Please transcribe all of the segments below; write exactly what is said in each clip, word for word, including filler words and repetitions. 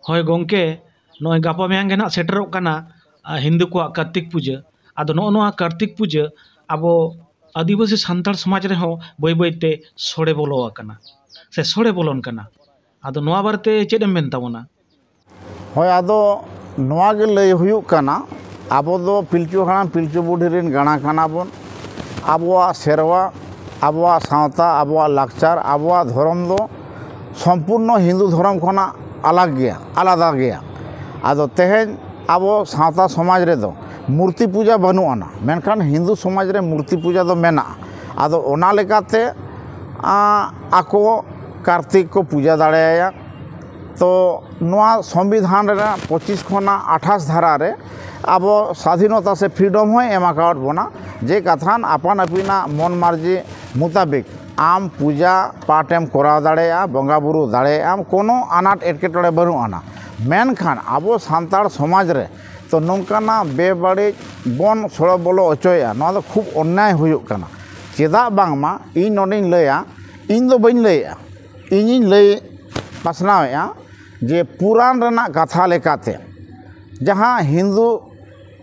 ᱦᱳᱭ ᱜᱚᱢᱠᱮ, ᱱᱚᱜᱼᱚᱭ ᱜᱟᱯᱟ ᱢᱮᱭᱟᱝ ᱜᱮ ᱱᱟᱦᱟᱜ ᱥᱮᱴᱮᱨᱚᱜ ᱠᱟᱱᱟ ᱟᱨ ᱦᱤᱱᱫᱩ ᱠᱚᱣᱟᱜ ᱠᱟᱨᱛᱤᱠ ᱯᱩᱡᱟᱹ᱾ ᱟᱫᱚ ᱱᱚᱜᱼᱚ ᱱᱚᱣᱟ ᱠᱟᱨᱛᱤᱠ ᱯᱩᱡᱟᱹ ᱟᱵᱚ ᱟᱹᱫᱤᱵᱟᱹᱥᱤ ᱥᱟᱱᱛᱟᱲ ᱥᱚᱢᱟᱡᱽ ᱨᱮᱦᱚᱸ ᱵᱟᱹᱭ ᱵᱟᱹᱭᱛᱮ ᱥᱚᱲᱮ ᱵᱚᱞᱚ ᱟᱠᱟᱱᱟ ᱥᱮ ᱥᱚᱲᱮ ᱵᱚᱞᱚᱱ ᱠᱟᱱᱟ᱾ ᱟᱫᱚ ᱱᱚᱣᱟ ᱵᱟᱨᱮᱛᱮ ᱪᱮᱫ ᱮᱢ ᱢᱮᱱ ᱛᱟᱵᱚᱱᱟ? ᱦᱳᱭ, ᱟᱫᱚ ᱱᱚᱣᱟ ᱜᱮ ᱞᱟᱹᱭ ᱦᱩᱭᱩᱜ ᱠᱟᱱᱟ, ᱟᱵᱚ ᱫᱚ ᱯᱤᱞᱪᱩ ᱦᱟᱲᱟᱢ ᱯᱤᱞᱪᱩ ᱵᱩᱰᱷᱤ ᱨᱮᱱ ᱜᱟᱬᱟ ᱠᱟᱱᱟ ᱵᱚᱱ᱾ ᱟᱵᱚᱣᱟᱜ ᱥᱮᱨᱣᱟ, ᱟᱵᱚᱣᱟᱜ ᱥᱟᱶᱛᱟ, ᱟᱵᱚᱣᱟᱜ ᱞᱟᱠᱪᱟᱨ, ᱟᱵᱚᱣᱟᱜ ᱫᱷᱚᱨᱚᱢ ᱫᱚ ᱥᱚᱢᱯᱩᱨᱱᱚ ᱦᱤᱱᱫᱩ ᱫᱷᱚᱨᱚᱢ ᱠᱷᱚᱱᱟᱜ ᱟᱞᱟᱜᱽ ᱜᱮᱭᱟ, ᱟᱞᱟᱫᱟ ᱜᱮᱭᱟ᱾ ᱟᱫᱚ ᱛᱮᱦᱮᱧ ᱟᱵᱚ ᱥᱟᱶᱛᱟ ᱥᱚᱢᱟᱡᱽ ᱨᱮᱫᱚ ᱢᱩᱨᱛᱤ ᱯᱩᱡᱟ ᱵᱟᱹᱱᱩᱜ ᱟᱱᱟ, ᱢᱮᱱᱠᱷᱟᱱ ᱦᱤᱱᱫᱩ ᱥᱚᱢᱟᱡᱽ ᱨᱮ ᱢᱩᱨᱛᱤ ᱯᱩᱡᱟ ᱫᱚ ᱢᱮᱱᱟᱜᱼᱟ᱾ ᱟᱫᱚ ᱚᱱᱟ ᱞᱮᱠᱟᱛᱮ ᱟᱠᱚ ᱠᱟᱨᱛᱤᱠ ᱠᱚ ᱯᱩᱡᱟ ᱫᱟᱲᱮᱭᱟᱭᱟ᱾ ᱛᱚ ᱱᱚᱣᱟ ᱥᱚᱝᱵᱤᱫᱷᱟᱱ ᱨᱮᱱᱟᱜ ᱯᱚᱸᱪᱤᱥ ᱠᱷᱚᱱᱟᱜ ᱟᱴᱷᱟᱥ ᱫᱷᱟᱨᱟ ᱨᱮ ᱟᱵᱚ ᱥᱟᱫᱷᱤᱱᱚᱛᱟ ᱥᱮ ᱯᱷᱨᱤᱰᱚᱢ ᱦᱚᱸᱭ ᱮᱢ ᱟᱠᱟᱣᱟᱫ ᱵᱚᱱᱟ, ᱡᱮ ᱠᱟᱛᱷᱟᱱ ᱟᱯᱟᱱ ᱟᱹᱯᱤᱱᱟᱜ ᱢᱚᱱ ᱢᱟᱨᱡᱤ ᱢᱩᱛᱟᱵᱤᱠ ᱟᱢ ᱯᱩᱡᱟ ᱯᱟᱴ ᱮᱢ ᱠᱚᱨᱟᱣ ᱫᱟᱲᱮᱭᱟᱜᱼᱟ, ᱵᱚᱸᱜᱟ ᱵᱩᱨᱩ ᱫᱟᱲᱮᱭᱟᱜ ᱟᱢ, ᱠᱳᱱᱳ ᱟᱱᱟᱴ ᱮᱴᱠᱮᱴᱚᱬᱮ ᱵᱟᱹᱱᱩᱜ ᱟᱱᱟ᱾ ᱢᱮᱱᱠᱷᱟᱱ ᱟᱵᱚ ᱥᱟᱱᱛᱟᱲ ᱥᱚᱢᱟᱡᱽ ᱨᱮ ᱛᱚ ᱱᱚᱝᱠᱟᱱᱟᱜ ᱵᱮᱵᱟᱹᱲᱤᱡ ᱵᱚᱱ ᱥᱚᱲᱚ ᱵᱚᱞᱚ ᱚᱪᱚᱭᱮᱫᱼᱟ, ᱱᱚᱣᱟ ᱫᱚ ᱠᱷᱩᱵ ᱚᱱᱱᱟᱭ ᱦᱩᱭᱩᱜ ᱠᱟᱱᱟ᱾ ᱪᱮᱫᱟᱜ ᱵᱟᱝᱢᱟ ᱤᱧ ᱱᱚᱰᱮᱧ ᱞᱟᱹᱭᱟ, ᱤᱧ ᱫᱚ ᱵᱟᱹᱧ ᱞᱟᱹᱭᱮᱫᱼᱟ, ᱤᱧᱤᱧ ᱞᱟᱹᱭ ᱯᱟᱥᱱᱟᱣᱮᱫᱼᱟ ᱡᱮ ᱯᱩᱨᱟᱱ ᱨᱮᱱᱟᱜ ᱠᱟᱛᱷᱟ ᱞᱮᱠᱟᱛᱮ, ᱡᱟᱦᱟᱸ ᱦᱤᱱᱫᱩ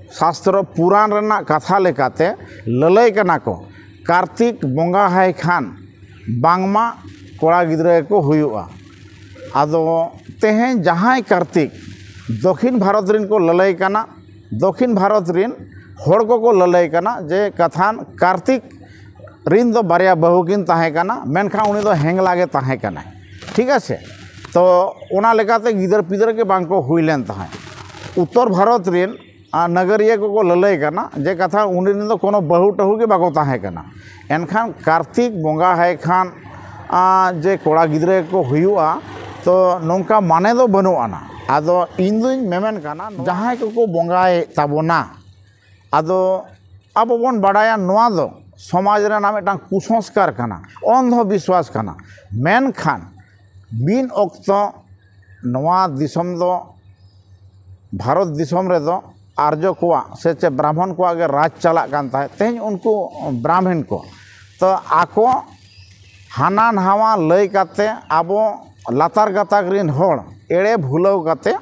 ᱥᱟᱥᱛᱨᱚ ᱯᱩᱨᱟᱱ ᱨᱮᱱᱟᱜ ᱠᱟᱛᱷᱟ ᱞᱮᱠᱟᱛᱮ ᱞᱟᱹᱞᱟᱹᱭ ᱠᱟᱱᱟ ᱠᱚ, ᱠᱟᱨᱛᱤᱠ ᱵᱚᱸᱜᱟ ᱦᱟᱭ ᱠᱷᱟᱱ ᱵᱟᱝᱢᱟ ᱠᱚᱲᱟ ᱜᱤᱫᱽᱨᱟᱹ ᱜᱮᱠᱚ ᱦᱩᱭᱩᱜᱼᱟ᱾ ᱟᱫᱚ ᱛᱮᱦᱮᱧ ᱡᱟᱦᱟᱸᱭ ᱠᱟᱨᱛᱤᱠ ᱫᱚᱠᱷᱤᱱ ᱵᱷᱟᱨᱚᱛ ᱨᱮᱱ ᱠᱚ ᱞᱟᱹᱞᱟᱹᱭ ᱠᱟᱱᱟ, ᱫᱚᱠᱷᱤᱱ ᱵᱷᱟᱨᱚᱛ ᱨᱮᱱ ᱦᱚᱲ ᱠᱚᱠᱚ ᱞᱟᱹᱞᱟᱹᱭ ᱠᱟᱱᱟ ᱡᱮ ᱠᱟᱛᱷᱟᱱ ᱠᱟᱨᱛᱤᱠ ᱨᱤᱱ ᱫᱚ ᱵᱟᱨᱭᱟ ᱵᱟᱹᱦᱩ ᱠᱤᱱ ᱛᱟᱦᱮᱸ ᱠᱟᱱᱟ, ᱢᱮᱱᱠᱷᱟᱱ ᱩᱱᱤ ᱫᱚ ᱦᱮᱝᱞᱟ ᱜᱮ ᱛᱟᱦᱮᱸ ᱠᱟᱱᱟᱭ, ᱴᱷᱤᱠ ᱟᱪᱷᱮ? ᱛᱚ ᱚᱱᱟ ᱞᱮᱠᱟᱛᱮ ᱜᱤᱫᱟᱹᱨ ᱯᱤᱫᱟᱹᱨ ᱜᱮ ᱵᱟᱝ ᱠᱚ ᱦᱩᱭ ᱞᱮᱱ ᱛᱟᱦᱮᱸᱫ᱾ ᱩᱛᱛᱚᱨ ᱵᱷᱟᱨᱚᱛ ᱨᱮᱱ ᱟᱨ ᱱᱟᱜᱟᱨᱤᱭᱟᱹ ᱠᱚᱠᱚ ᱞᱟᱹᱞᱟᱹᱭ ᱠᱟᱱᱟ ᱡᱮ ᱠᱟᱛᱷᱟ ᱩᱱᱤ ᱨᱮᱱ ᱫᱚ ᱠᱳᱱᱳ ᱵᱟᱹᱦᱩ ᱴᱟᱹᱦᱩ ᱜᱮ ᱵᱟᱠᱚ ᱛᱟᱦᱮᱸ ᱠᱟᱱᱟ᱾ ᱮᱱᱠᱷᱟᱱ ᱠᱟᱨᱛᱤᱠ ᱵᱚᱸᱜᱟ ᱦᱟᱭ ᱠᱷᱟᱱ ᱟᱨ ᱡᱮ ᱠᱚᱲᱟ ᱜᱤᱫᱽᱨᱟᱹ ᱠᱚ ᱦᱩᱭᱩᱜᱼᱟ, ᱛᱚ ᱱᱚᱝᱠᱟ ᱢᱟᱱᱮ ᱫᱚ ᱵᱟᱹᱱᱩᱜ ᱟᱱᱟ᱾ ᱟᱫᱚ ᱤᱧ ᱫᱩᱧ ᱢᱮᱢᱮᱱ ᱠᱟᱱᱟ, ᱡᱟᱦᱟᱸᱭ ᱠᱚᱠᱚ ᱵᱚᱸᱜᱟᱭᱮᱫ ᱛᱟᱵᱚᱱᱟ, ᱟᱫᱚ ᱟᱵᱚ ᱵᱚᱱ ᱵᱟᱲᱟᱭᱟ ᱱᱚᱣᱟ ᱫᱚ ᱥᱚᱢᱟᱡᱽ ᱨᱮᱱᱟᱜ ᱢᱤᱫᱴᱟᱝ ᱠᱩᱥᱚᱝᱥᱠᱟᱨ ᱠᱟᱱᱟ, ᱚᱱᱫᱷᱚ ᱵᱤᱥᱣᱟᱥ ᱠᱟᱱᱟ᱾ ᱢᱮᱱᱠᱷᱟᱱ ᱢᱤᱫ ᱚᱠᱛᱚ ᱱᱚᱣᱟ ᱫᱤᱥᱚᱢ ᱫᱚ, ᱵᱷᱟᱨᱚᱛ ᱫᱤᱥᱚᱢ ᱨᱮᱫᱚ ᱟᱨᱡᱚ ᱠᱚᱣᱟᱜ ᱥᱮ ᱪᱮ ᱵᱨᱟᱦᱢᱚᱱ ᱠᱚᱣᱟᱜ ᱜᱮ ᱨᱟᱡᱽ ᱪᱟᱞᱟᱜ ᱠᱟᱱ ᱛᱟᱦᱮᱸᱫ᱾ ᱛᱮᱦᱮᱧ ᱩᱱᱠᱩ ᱵᱨᱟᱦᱢᱤᱱ ᱠᱚ ᱛᱚ ᱟᱠᱚ ᱦᱟᱱᱟ ᱱᱟᱣᱟ ᱞᱟᱹᱭ ᱠᱟᱛᱮ ᱟᱵᱚ ᱞᱟᱛᱟᱨ ᱜᱟᱛᱟᱠ ᱨᱤᱱ ᱦᱚᱲ ᱮᱲᱮ ᱵᱷᱩᱞᱟᱹᱣ ᱠᱟᱛᱮ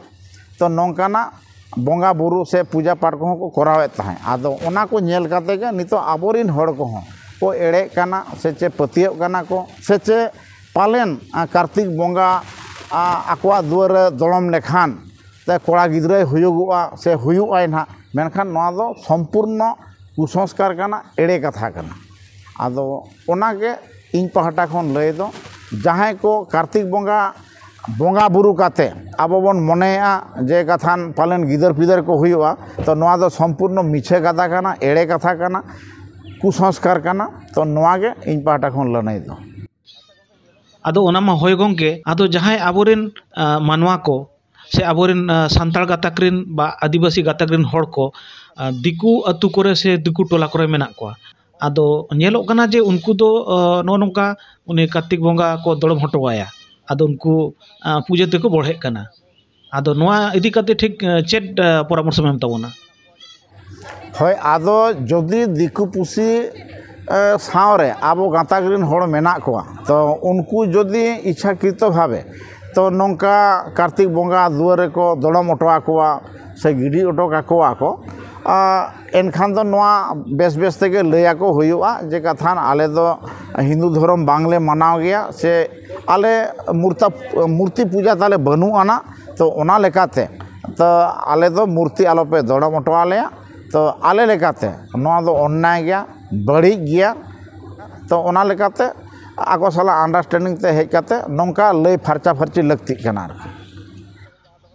ᱛᱚ ᱱᱚᱝᱠᱟᱱᱟᱜ ᱵᱚᱸᱜᱟ ᱵᱩᱨᱩ ᱥᱮ ᱯᱩᱡᱟ ᱯᱟᱴ ᱠᱚᱦᱚᱸ ᱠᱚ ᱠᱚᱨᱟᱣᱮᱫ ᱛᱟᱦᱮᱸᱫ᱾ ᱟᱫᱚ ᱚᱱᱟ ᱠᱚ ᱧᱮᱞ ᱠᱟᱛᱮ ᱜᱮ ᱱᱤᱛᱚᱜ ᱟᱵᱚᱨᱤᱱ ᱦᱚᱲ ᱠᱚᱦᱚᱸ ᱠᱚ ᱮᱲᱮᱜ ᱠᱟᱱᱟ ᱥᱮ ᱪᱮ ᱯᱟᱹᱛᱭᱟᱹᱜ ᱠᱟᱱᱟ ᱠᱚ ᱥᱮ ᱪᱮ ᱯᱟᱞᱮᱱ, ᱟ, ᱠᱟᱨᱛᱤᱠ ᱵᱚᱸᱜᱟ, ᱟ, ᱟᱠᱚᱣᱟᱜ ᱫᱩᱣᱟᱹᱨ ᱨᱮ ᱫᱚᱲᱚᱢ ᱞᱮᱠᱷᱟᱱ ᱛᱮ ᱠᱚᱲᱟ ᱜᱤᱫᱽᱨᱟᱹᱭ ᱦᱩᱭᱩᱜᱚᱜᱼᱟ ᱥᱮ ᱦᱩᱭᱩᱜᱼᱟᱭ ᱱᱟᱦᱟᱜ, ᱢᱮᱱᱠᱷᱟᱱ ᱱᱚᱣᱟ ᱫᱚ ᱥᱚᱢᱯᱩᱨᱱᱚ ᱠᱩᱥᱚᱝᱥᱠᱟᱨ ᱠᱟᱱᱟ, ᱮᱲᱮ ᱠᱟᱛᱷᱟ ᱠᱟᱱᱟ᱾ ᱟᱫᱚ ᱚᱱᱟᱜᱮ ᱤᱧ ᱯᱟᱦᱴᱟ ᱠᱷᱚᱱ ᱞᱟᱹᱭ ᱫᱚ, ᱡᱟᱦᱟᱸᱭ ᱠᱚ ᱠᱟᱨᱛᱤᱠ ᱵᱚᱸᱜᱟ ᱵᱚᱸᱜᱟ ᱵᱩᱨᱩ ᱠᱟᱛᱮ ᱟᱵᱚ ᱵᱚᱱ ᱢᱚᱱᱮᱭᱮᱜᱼᱟ ᱡᱮ ᱠᱟᱛᱷᱟᱱ ᱯᱟᱞᱮᱱ ᱜᱤᱫᱟᱹᱨ ᱯᱤᱫᱟᱹᱨ ᱠᱚ ᱦᱩᱭᱩᱜᱼᱟ, ᱛᱚ ᱱᱚᱣᱟ ᱫᱚ ᱥᱚᱢᱯᱩᱨᱱᱚ ᱢᱤᱪᱷᱟᱹ ᱠᱟᱛᱷᱟ ᱠᱟᱱᱟ, ᱮᱲᱮ ᱠᱟᱛᱷᱟ ᱠᱟᱱᱟ, ᱠᱩᱥᱚᱝᱥᱠᱟᱨ ᱠᱟᱱᱟ᱾ ᱛᱚ ᱱᱚᱣᱟ ᱜᱮ ᱤᱧ ᱯᱟᱦᱴᱟ ᱠᱷᱚᱱ ᱞᱟᱹᱱᱟᱹᱭ ᱫᱚ᱾ ᱟᱫᱚ ᱚᱱᱟ ᱢᱟ ᱦᱳᱭ ᱜᱚᱢᱠᱮ, ᱟᱫᱚ ᱡᱟᱦᱟᱸᱭ ᱟᱵᱚᱨᱮᱱ, ᱟ, ᱢᱟᱱᱣᱟ ᱠᱚ ᱥᱮ ᱟᱵᱚᱨᱮᱱ, ᱟ, ᱥᱟᱱᱛᱟᱲ ᱜᱟᱛᱟᱠ ᱨᱮᱱ ᱵᱟ ᱟᱹᱫᱤᱵᱟᱹᱥᱤ ᱜᱟᱛᱟᱠ ᱨᱮᱱ ᱦᱚᱲ ᱠᱚ, ᱟ, ᱫᱤᱠᱩ ᱟᱹᱛᱩ ᱠᱚᱨᱮ ᱥᱮ ᱫᱤᱠᱩ ᱴᱚᱞᱟ ᱠᱚᱨᱮ ᱢᱮᱱᱟᱜ ᱠᱚᱣᱟ, ᱟᱫᱚ ᱧᱮᱞᱚᱜ ᱠᱟᱱᱟ ᱡᱮ ᱩᱱᱠᱩ ᱫᱚ, ᱟ, ᱱᱚᱜᱼᱚ ᱱᱚᱝᱠᱟ ᱩᱱᱤ ᱠᱟᱨᱛᱤᱠ ᱵᱚᱸᱜᱟ ᱠᱚ ᱫᱚᱲᱚᱢ ᱦᱚᱴᱚ ᱟᱭᱟ᱾ ᱟᱫᱚ ᱩᱱᱠᱩ, ᱟ, ᱯᱩᱡᱟᱹ ᱛᱮᱠᱚ ᱵᱚᱲᱦᱮᱜ ᱠᱟᱱᱟ᱾ ᱟᱫᱚ ᱱᱚᱣᱟ ᱤᱫᱤ ᱠᱟᱛᱮ ᱴᱷᱤᱠ, ᱟ, ᱪᱮᱫ, ᱟ, ᱯᱚᱨᱟᱢᱚᱨᱥᱚᱢ ᱮᱢ ᱛᱟᱵᱚᱱᱟ? ᱦᱳᱭ, ᱟᱫᱚ ᱡᱩᱫᱤ ᱫᱤᱠᱩ ᱯᱩᱥᱤ, ᱮ, ᱥᱟᱶᱨᱮ ᱟᱵᱚ ᱜᱟᱛᱟᱠ ᱨᱮᱱ ᱦᱚᱲ ᱢᱮᱱᱟᱜ ᱠᱚᱣᱟ, ᱛᱚ ᱩᱱᱠᱩ ᱡᱩᱫᱤ ᱤᱪᱪᱷᱟᱠᱨᱤᱛᱚ ᱵᱷᱟᱵᱮ ᱛᱚ ᱱᱚᱝᱠᱟ ᱠᱟᱨᱛᱤᱠ ᱵᱚᱸᱜᱟ ᱫᱩᱣᱟᱹᱨ ᱨᱮᱠᱚ ᱫᱚᱲᱚᱢ ᱦᱚᱴᱚ ᱟᱠᱚᱣᱟ ᱥᱮ ᱜᱤᱰᱤ ᱦᱚᱴᱚ ᱠᱟᱠᱚᱣᱟ ᱠᱚ, ᱟ, ᱮᱱᱠᱷᱟᱱ ᱫᱚ ᱱᱚᱣᱟ ᱵᱮᱥ ᱵᱮᱥ ᱛᱮᱜᱮ ᱞᱟᱹᱭ ᱟᱠᱚ ᱦᱩᱭᱩᱜᱼᱟ ᱡᱮ, ᱠᱟᱛᱷᱟᱱ ᱟᱞᱮ ᱫᱚ ᱦᱤᱱᱫᱩ ᱫᱷᱚᱨᱚᱢ ᱵᱟᱝᱞᱮ ᱢᱟᱱᱟᱣ ᱜᱮᱭᱟ ᱥᱮ ᱟᱞᱮ ᱢᱩᱨᱛᱟ-, ᱢᱩᱨᱛᱤ ᱯᱩᱡᱟ ᱛᱟᱞᱮ ᱵᱟᱹᱱᱩᱜ ᱟᱱᱟ, ᱛᱚ ᱚᱱᱟ ᱞᱮᱠᱟᱛᱮ ᱛᱚ ᱟᱞᱮ ᱫᱚ ᱢᱩᱨᱛᱤ ᱟᱞᱚᱯᱮ ᱫᱚᱲᱚᱢ ᱦᱚᱴᱚ ᱟᱞᱮᱭᱟ᱾ ᱛᱚ ᱟᱞᱮ ᱞᱮᱠᱟᱛᱮ ᱱᱚᱣᱟ ᱫᱚ ᱚᱱᱱᱟᱭ ᱜᱮᱭᱟ, ᱵᱟᱹᱲᱤᱡ ᱜᱮᱭᱟ᱾ ᱛᱚ ᱚᱱᱟ ᱞᱮᱠᱟᱛᱮ ᱟᱠᱚ ᱥᱟᱞᱟᱜ understanding ᱛᱮ ᱦᱮᱡ ᱠᱟᱛᱮ ᱱᱚᱝᱠᱟ ᱞᱟᱹᱭ ᱯᱷᱟᱨᱪᱟ ᱯᱷᱟᱹᱨᱪᱤ ᱞᱟᱹᱠᱛᱤᱜ ᱠᱟᱱᱟ ᱟᱨᱠᱤ᱾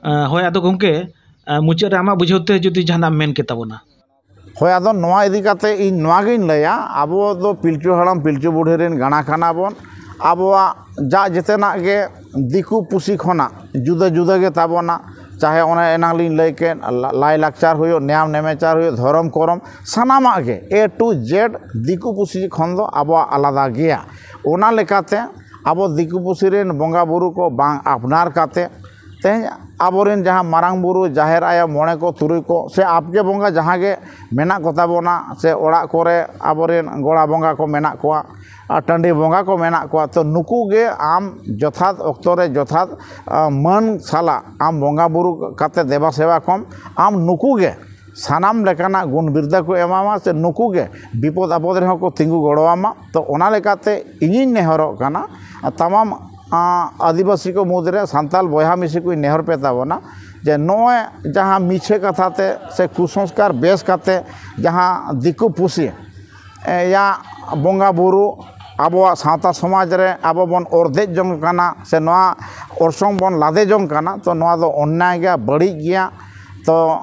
ᱟ, ᱦᱳᱭ, ᱟᱫᱚ ᱜᱚᱢᱠᱮ, ᱟ, ᱢᱩᱪᱟᱹᱫ ᱨᱮ ᱟᱢᱟᱜ ᱵᱩᱡᱷᱟᱹᱣ ᱛᱮ ᱡᱩᱫᱤ ᱡᱟᱦᱟᱱᱟᱜ ᱮᱢ ᱢᱮᱱ ᱠᱮ ᱛᱟᱵᱚᱱᱟ᱾ ᱦᱳᱭ, ᱟᱫᱚ ᱱᱚᱣᱟ ᱤᱫᱤ ᱠᱟᱛᱮ ᱤᱧ ᱱᱚᱣᱟ ᱜᱤᱧ ᱞᱟᱹᱭᱟ, ᱟᱵᱚ ᱫᱚ ᱯᱤᱞᱪᱩ ᱦᱟᱲᱟᱢ ᱯᱤᱞᱪᱩ ᱵᱩᱲᱦᱤ ᱨᱮᱱ ᱜᱟᱬᱟ ᱠᱟᱱᱟ ᱵᱚᱱ᱾ ᱟᱵᱚᱣᱟᱜ ᱡᱟ ᱡᱮᱛᱮᱱᱟᱜ ᱜᱮ ᱫᱤᱠᱩ ᱯᱩᱥᱤ ᱠᱷᱚᱱᱟᱜ ᱡᱩᱫᱟᱹ ᱡᱩᱫᱟᱹ ᱜᱮ ᱛᱟᱵᱚᱱᱟ᱾ ᱪᱟᱦᱮ ᱚᱱᱮ ᱮᱱᱟᱝ ᱞᱤᱧ ᱞᱟᱹᱭ ᱠᱮᱫ, ᱞᱟ-, ᱞᱟᱭᱼᱞᱟᱠᱪᱟᱨ ᱦᱩᱭᱩᱜ, ᱱᱮᱭᱟᱢ ᱱᱮᱢᱮᱪᱟᱨ ᱦᱩᱭᱩᱜ, ᱫᱷᱚᱨᱚᱢ ᱠᱚᱨᱚᱢ, ᱥᱟᱱᱟᱢᱟᱜ ᱜᱮ A to Z ᱫᱤᱠᱩ ᱯᱩᱥᱤ ᱠᱷᱚᱱ ᱫᱚ ᱟᱵᱚᱣᱟᱜ ᱟᱞᱟᱫᱟ ᱜᱮᱭᱟ᱾ ᱚᱱᱟ ᱞᱮᱠᱟᱛᱮ ᱟᱵᱚ ᱫᱤᱠᱩ ᱯᱩᱥᱤ ᱨᱮᱱ ᱵᱚᱸᱜᱟ ᱵᱩᱨᱩ ᱠᱚ ᱵᱟᱝ ᱟᱯᱱᱟᱨ ᱠᱟᱛᱮ ᱛᱮᱦᱮᱧ ᱟᱵᱚᱨᱮᱱ ᱡᱟᱦᱟᱸ ᱢᱟᱨᱟᱝ ᱵᱩᱨᱩ, ᱡᱟᱦᱮᱨ ᱟᱭᱳ, ᱢᱚᱬᱮ ᱠᱚ, ᱛᱩᱨᱩᱭ ᱠᱚ, ᱥᱮ ᱟᱵᱜᱮ ᱵᱚᱸᱜᱟ ᱡᱟᱦᱟᱸ ᱜᱮ ᱢᱮᱱᱟᱜ ᱠᱚᱛᱟ ᱵᱚᱱᱟ, ᱥᱮ ᱚᱲᱟᱜ ᱠᱚᱨᱮ ᱟᱵᱚᱨᱮᱱ ᱜᱚᱲᱟ ᱵᱚᱸᱜᱟ ᱠᱚ ᱢᱮᱱᱟᱜ ᱠᱚᱣᱟ, ᱟᱨ ᱴᱟᱺᱰᱤ ᱵᱚᱸᱜᱟ ᱠᱚ ᱢᱮᱱᱟᱜ ᱠᱚᱣᱟ, ᱛᱚ ᱱᱩᱠᱩ ᱜᱮ ᱟᱢ ᱡᱚᱛᱷᱟᱛ ᱚᱠᱛᱚ ᱨᱮ ᱡᱚᱛᱷᱟᱛ, ᱟ, ᱢᱟᱹᱱ ᱥᱟᱞᱟᱜ ᱟᱢ ᱵᱚᱸᱜᱟ ᱵᱩᱨᱩ ᱠᱟᱛᱮ ᱫᱮᱵᱟ ᱥᱮᱵᱟ ᱠᱚᱢ᱾ ᱟᱢ ᱱᱩᱠᱩ ᱜᱮ ᱥᱟᱱᱟᱢ ᱞᱮᱠᱟᱱᱟᱜ ᱜᱩᱱ ᱵᱤᱨᱫᱟᱹ ᱠᱚ ᱮᱢᱟᱢᱟ, ᱥᱮ ᱱᱩᱠᱩ ᱜᱮ ᱵᱤᱯᱚᱫ ᱟᱯᱚᱫ ᱨᱮᱦᱚᱸ ᱠᱚ ᱛᱤᱸᱜᱩ ᱜᱚᱲᱚᱣᱟᱢᱟ᱾ ᱛᱚ ᱚᱱᱟ ᱞᱮᱠᱟᱛᱮ ᱤᱧᱤᱧ ᱱᱮᱦᱚᱨᱚᱜ ᱠᱟᱱᱟ, ᱛᱟᱢᱟᱢ, ᱟ, ᱟᱹᱫᱤᱵᱟᱹᱥᱤ ᱠᱚ ᱢᱩᱫᱽᱨᱮ, ᱥᱟᱱᱛᱟᱞ ᱵᱚᱭᱦᱟ ᱢᱤᱥᱤ ᱠᱚᱧ ᱱᱮᱦᱚᱨ ᱯᱮ ᱛᱟᱵᱚᱱᱟ, ᱡᱮ ᱱᱚᱜᱼᱚᱭ ᱡᱟᱦᱟᱸ ᱢᱤᱪᱷᱟᱹ ᱠᱟᱛᱷᱟ ᱛᱮ ᱥᱮ ᱠᱩᱥᱚᱝᱥᱠᱟᱨ ᱵᱮᱥ ᱠᱟᱛᱮ ᱡᱟᱦᱟᱸ ᱫᱤᱠᱩ ᱯᱩᱥᱤ, ᱮ, ᱭᱟᱜ ᱵᱚᱸᱜᱟ ᱵᱩᱨᱩ ᱟᱵᱚᱣᱟᱜ ᱥᱟᱶᱛᱟ ᱥᱚᱢᱟᱡᱽ ᱨᱮ ᱟᱵᱚ ᱵᱚᱱ ᱚᱨᱫᱮᱡ ᱡᱚᱝ ᱠᱟᱱᱟ, ᱥᱮ ᱱᱚᱣᱟ ᱚᱨᱥᱚᱝ ᱵᱚᱱ ᱞᱟᱫᱮ ᱡᱚᱝ ᱠᱟᱱᱟ, ᱛᱚ ᱱᱚᱣᱟ ᱫᱚ ᱚᱱᱱᱟᱭ ᱜᱮᱭᱟ, ᱵᱟᱹᱲᱤᱡ ᱜᱮᱭᱟ᱾ ᱛᱚ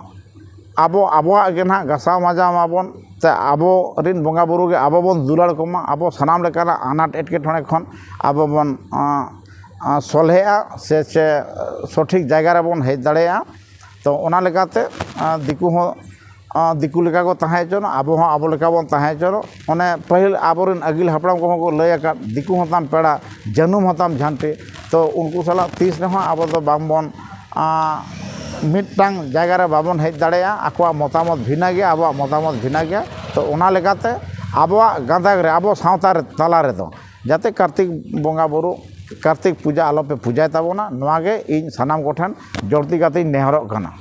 ᱟᱵᱚ ᱟᱵᱚᱣᱟᱜ ᱜᱮ ᱱᱟᱦᱟᱜ ᱜᱟᱥᱟᱣ ᱢᱟᱡᱟᱣ ᱢᱟᱵᱚᱱ, ᱛᱮ ᱟᱵᱚ ᱨᱤᱱ ᱵᱚᱸᱜᱟ ᱵᱩᱨᱩ ᱜᱮ ᱟᱵᱚ ᱵᱚᱱ ᱫᱩᱞᱟᱹᱲ ᱠᱚᱢᱟ, ᱟᱵᱚ ᱥᱟᱱᱟᱢ ᱞᱮᱠᱟᱱᱟᱜ ᱟᱱᱟᱴ ᱮᱴᱠᱮᱴᱚᱬᱮ ᱠᱷᱚᱱ ᱟᱵᱚ ᱵᱚᱱ, ᱟᱸ, ᱟᱸ, ᱥᱚᱞᱦᱮᱜᱼᱟ, ᱥᱮ, ᱥᱮ ᱥᱚᱴᱷᱤᱠ ᱡᱟᱭᱜᱟ ᱨᱮᱵᱚᱱ ᱦᱮᱡ ᱫᱟᱲᱮᱭᱟᱜᱼᱟ᱾ ᱛᱚ ᱚᱱᱟ ᱞᱮᱠᱟᱛᱮ, ᱟᱸ, ᱫᱤᱠᱩ ᱦᱚᱸ, ᱟᱸ, ᱫᱤᱠᱩ ᱞᱮᱠᱟ ᱠᱚ ᱛᱟᱦᱮᱸ ᱦᱚᱪᱚᱱᱚᱜ, ᱟᱵᱚ ᱦᱚᱸ ᱟᱵᱚ ᱞᱮᱠᱟ ᱵᱚᱱ ᱛᱟᱦᱮᱸ ᱦᱚᱪᱚᱱᱚᱜ᱾ ᱚᱱᱮ ᱯᱟᱹᱦᱤᱞ ᱟᱵᱚᱨᱮᱱ ᱟᱹᱜᱤᱞ ᱦᱟᱯᱲᱟᱢ ᱠᱚᱦᱚᱸ ᱠᱚ ᱞᱟᱹᱭ ᱟᱠᱟᱫ, ᱫᱤᱠᱩ ᱦᱚᱸ ᱛᱟᱢ ᱯᱮᱲᱟ, ᱡᱟᱹᱱᱩᱢ ᱦᱚᱸ ᱛᱟᱢ ᱡᱷᱟᱹᱱᱴᱤ᱾ ᱛᱚ ᱩᱱᱠᱩ ᱥᱟᱞᱟᱜ ᱛᱤᱥ ᱨᱮᱦᱚᱸ ᱟᱵᱚ ᱫᱚ ᱵᱟᱝᱵᱚᱱ, ᱟᱸ, ᱢᱤᱫᱴᱟᱝ ᱡᱟᱭᱜᱟ ᱨᱮ ᱵᱟᱵᱚᱱ ᱦᱮᱡ ᱫᱟᱲᱮᱭᱟᱜᱼᱟ᱾ ᱟᱠᱚᱣᱟᱜ ᱢᱚᱛᱟᱢᱚᱛ ᱵᱷᱤᱱᱟᱹ ᱜᱮᱭᱟ, ᱟᱵᱚᱣᱟᱜ ᱢᱚᱛᱟᱢᱚᱛ ᱵᱷᱤᱱᱟᱹ ᱜᱮᱭᱟ᱾ ᱛᱚ ᱚᱱᱟ ᱞᱮᱠᱟᱛᱮ ᱟᱵᱚᱣᱟᱜ ᱜᱟᱸᱫᱟᱠ ᱨᱮ, ᱟᱵᱚ ᱥᱟᱶᱛᱟ ᱨᱮ, ᱛᱟᱞᱟ ᱨᱮᱫᱚ ᱡᱟᱛᱮ ᱠᱟᱨᱛᱤᱠ ᱵᱚᱸᱜᱟ ᱵᱩᱨᱩ, ᱠᱟᱨᱛᱤᱠ ᱯᱩᱡᱟ ᱟᱞᱚᱯᱮ ᱯᱩᱡᱟᱭ ᱛᱟᱵᱚᱱᱟ, ᱱᱚᱣᱟ ᱜᱮ ᱤᱧ ᱥᱟᱱᱟᱢ ᱠᱚᱴᱷᱮᱱ ᱡᱳᱨᱛᱤ ᱠᱟᱛᱮᱧ ᱱᱮᱦᱚᱨᱚᱜ ᱠᱟᱱᱟ᱾